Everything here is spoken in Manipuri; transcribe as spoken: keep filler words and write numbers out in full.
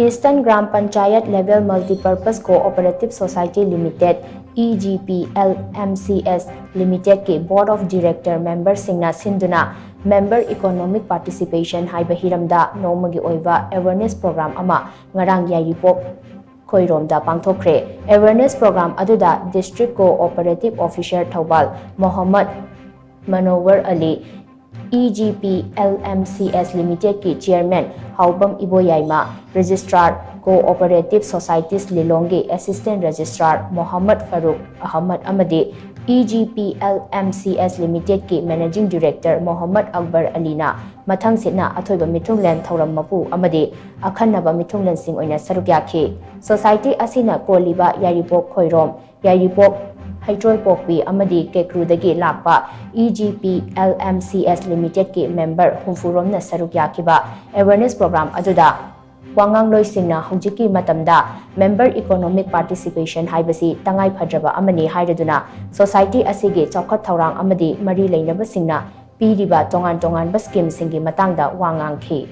Eastern Gram Panchayat Level Multipurpose Cooperative Society Limited, E G P L M C S Limited ꯀꯤ Board of Director member ꯁꯤꯡꯅ ꯁꯤꯟꯗꯨꯅ Member Economic Participation ꯍꯥꯏꯕ ꯍꯤꯔꯝꯗ ꯅꯣꯡꯃꯒꯤ ꯑꯣꯏꯕ awareness program ꯑꯃ ꯉꯔꯥꯡ ꯌꯥꯏꯔꯤꯄꯣꯛ ꯈꯣꯏꯔꯣꯝꯗ ꯄꯥꯡꯊꯣꯛꯈ꯭ꯔꯦ꯫ Awareness program ꯑꯗꯨꯗ District Cooperative Officer Thoubal Mohammad ꯃꯅꯣꯋꯔ ꯑꯂꯤ, E G P L M C S Limited ꯀꯤ Chairman ꯍꯥꯎꯕꯝ ꯏꯕꯣꯌꯥꯏꯃ, Registrar Cooperative Societies ꯂꯤꯂꯣꯡꯒꯤ Assistant Registrar Mohammad Farooq Ahmad ꯑꯃꯗꯤ E G P L M C S Limited ꯀꯤ Managing Director ꯃꯣꯍꯝꯃꯗ ꯑꯛꯕꯔ ꯑꯂꯤꯅ ꯃꯊꯪꯁꯤꯠꯅ ꯑꯊꯣꯏꯕ ꯃꯤꯊꯨꯡꯂꯦꯟ ꯊꯧꯔꯝ ꯃꯄꯨ ꯑꯃꯗꯤ ꯑꯈꯟꯅꯕ ꯃꯤꯊꯨꯡꯂꯦꯟꯁꯤꯡ ꯑꯣꯏꯅ ꯁꯔꯨꯛ ꯌꯥꯈꯤ꯫ Society ꯑꯁꯤꯅ ꯀꯣꯜꯂꯤꯕ ꯌꯥꯏꯔꯤꯄꯣꯛ ꯈꯣꯏꯔꯣꯝ, ꯌꯥꯏꯔꯤꯄꯣꯛ, ꯍꯩꯇ꯭ꯔꯣꯏꯄꯣꯛꯄꯤ ꯑꯃꯗꯤ ꯀꯦꯀ꯭ꯔꯨꯗꯒꯤ ꯂꯥꯛꯄ E G P L M C S Limited ꯀꯤ member ꯍꯨꯝꯐꯨ ꯔꯣꯝꯅ ꯁꯔꯨꯛ ꯌꯥꯈꯤꯕ awareness program ꯑꯗꯨꯗ ꯋꯥꯉꯥꯡꯂꯣꯏꯁꯤꯡꯅ ꯍꯧꯖꯤꯛꯀꯤ ꯃꯇꯝꯗ Member Economic Participation ꯍꯥꯏꯕꯁꯤ ꯇꯉꯥꯏ ꯐꯗ꯭ꯔꯕ ꯑꯃꯅꯤ ꯍꯥꯏꯔꯗꯨꯅ society ꯑꯁꯤꯒꯤ ꯆꯥꯎꯈꯠ ꯊꯧꯔꯥꯡ ꯑꯃꯗꯤ ꯃꯔꯤ ꯂꯩꯅꯕꯁꯤꯡꯅ ꯄꯤꯔꯤꯕ ꯇꯣꯉꯥꯟ ꯇꯣꯉꯥꯟꯕ scheme ꯁꯤꯡꯒꯤ ꯃꯇꯥꯡꯗ ꯋꯥ ꯉꯥꯡꯈꯤ꯫